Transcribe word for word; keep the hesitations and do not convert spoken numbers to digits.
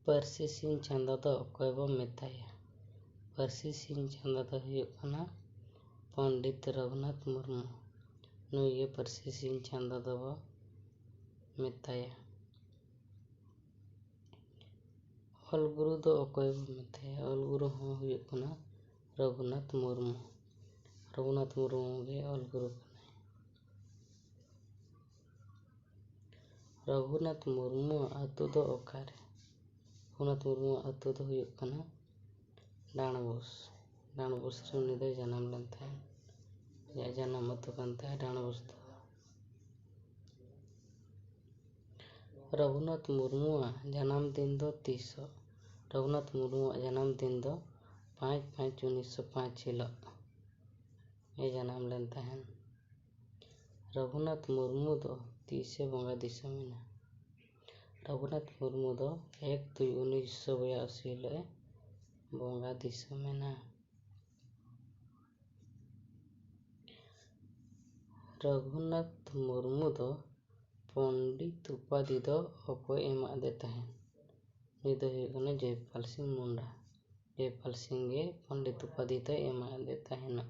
ᱯᱟᱹᱨᱥᱤ ᱥᱤᱧ ᱪᱟᱸᱫᱚ ᱫᱚ ᱚᱠᱚᱭ ᱵᱚ ᱢᱮᱛᱟᱭᱟ? ᱯᱟᱹᱨᱥᱤ ᱥᱤᱧ ᱪᱟᱸᱫᱚ ᱫᱚ ᱦᱩᱭᱩᱜ ᱠᱟᱱᱟ ᱯᱚᱱᱰᱤᱛ ᱨᱚᱜᱷᱩᱱᱟᱛᱷ ᱢᱩᱨᱢᱩ᱾ ᱱᱩᱭ ᱜᱮ ᱯᱟᱹᱨᱥᱤ ᱥᱤᱧ ᱪᱟᱸᱫᱚ ᱫᱚᱵᱚ ᱢᱮᱛᱟᱭᱟ᱾ ᱚᱞ ᱜᱩᱨᱩ ᱫᱚ ᱚᱠᱚᱭ ᱵᱚ ᱢᱮᱛᱟᱭᱟ? ᱚᱞ ᱜᱩᱨᱩ ᱦᱚᱸ ᱦᱩᱭᱩᱜ ᱠᱟᱱᱟ ᱨᱚᱜᱷᱩᱱᱟᱛᱷ ᱢᱩᱨᱢᱩ᱾ ᱨᱚᱜᱷᱩᱱᱟᱛᱷ ᱢᱩᱨᱢᱩ ᱜᱮ ᱚᱞ ᱜᱩᱨᱩ ᱠᱟᱱᱟᱭ᱾ ᱨᱚᱜᱷᱩᱱᱟᱛᱷ ᱢᱩᱨᱢᱩᱣᱟᱜ ᱟᱹᱛᱩ ᱫᱚ ᱚᱠᱟᱨᱮ? ᱨᱚᱜᱷᱩᱱᱟᱛᱷ ᱢᱩᱨᱢᱩᱣᱟᱜ ᱟᱹᱛᱩ ᱫᱚ ᱦᱩᱭᱩᱜ ᱠᱟᱱᱟ ᱰᱟᱸᱰᱵᱳᱥ᱾ ᱰᱟᱸᱰᱵᱳᱥ ᱨᱮ ᱩᱱᱤ ᱫᱚᱭ ᱡᱟᱱᱟᱢ ᱞᱮᱱ ᱛᱟᱦᱮᱸᱫ᱾ ᱟᱭᱟᱜ ᱡᱟᱱᱟᱢ ᱟᱹᱛᱩ ᱠᱟᱱ ᱛᱟᱭᱟ ᱰᱟᱸᱰᱵᱳᱥ ᱫᱚ᱾ ᱨᱚᱜᱷᱩᱱᱟᱛᱷ ᱢᱩᱨᱢᱩᱣᱟᱜ ᱡᱟᱱᱟᱢ ᱫᱤᱱ ᱫᱚ ᱛᱤᱥᱚᱜ? ᱨᱚᱜᱷᱩᱱᱟᱛᱷ ᱢᱩᱨᱢᱩᱣᱟᱜ ᱡᱟᱱᱟᱢ ᱫᱤᱱ ᱫᱚ ᱯᱟᱸᱪ ᱯᱟᱸᱪ ᱩᱱᱤᱥᱥᱚ ᱯᱟᱸᱪ ᱦᱤᱞᱳᱜ ᱮ ᱡᱟᱱᱟᱢ ᱞᱮᱱ ᱛᱟᱦᱮᱸᱱ᱾ ᱨᱚᱜᱷᱩᱱᱟᱛᱷ ᱢᱩᱨᱢᱩ ᱫᱚ ᱛᱤᱥᱮ ᱵᱚᱸᱜᱟ ᱫᱤᱥᱚᱢ ᱮᱱᱟ? ᱨᱚᱜᱷᱩᱱᱟᱛᱷ ᱢᱩᱨᱢᱩ ᱫᱚ ᱮᱠ ᱫᱩᱭ ᱩᱱᱤᱥᱥᱚ ᱵᱚᱭᱟᱥᱤ ᱦᱤᱞᱳᱜ ᱮ ᱵᱚᱸᱜᱟ ᱫᱤᱥᱚᱢ ᱮᱱᱟ᱾ ᱨᱚᱜᱷᱩᱱᱟᱛᱷ ᱢᱩᱨᱢᱩ ᱫᱚ ᱯᱚᱱᱰᱤᱛ ᱩᱯᱟᱫᱷᱤ ᱫᱚ ᱚᱠᱚᱭ ᱮᱢᱟᱫᱮ ᱛᱟᱦᱮᱸᱱ? ᱩᱱᱤ ᱫᱚ ᱦᱩᱭᱩᱜ ᱠᱟᱱᱟ ᱡᱚᱭᱯᱟᱞ ᱥᱤᱝ ᱢᱩᱱᱰᱟ᱾ ᱡᱚᱭᱯᱟᱞ ᱥᱤᱝ ᱜᱮ ᱯᱚᱱᱰᱤᱛ ᱩᱯᱟᱫᱷᱤ ᱫᱚᱭ ᱮᱢᱟᱫᱮ ᱛᱟᱦᱮᱱᱟ᱾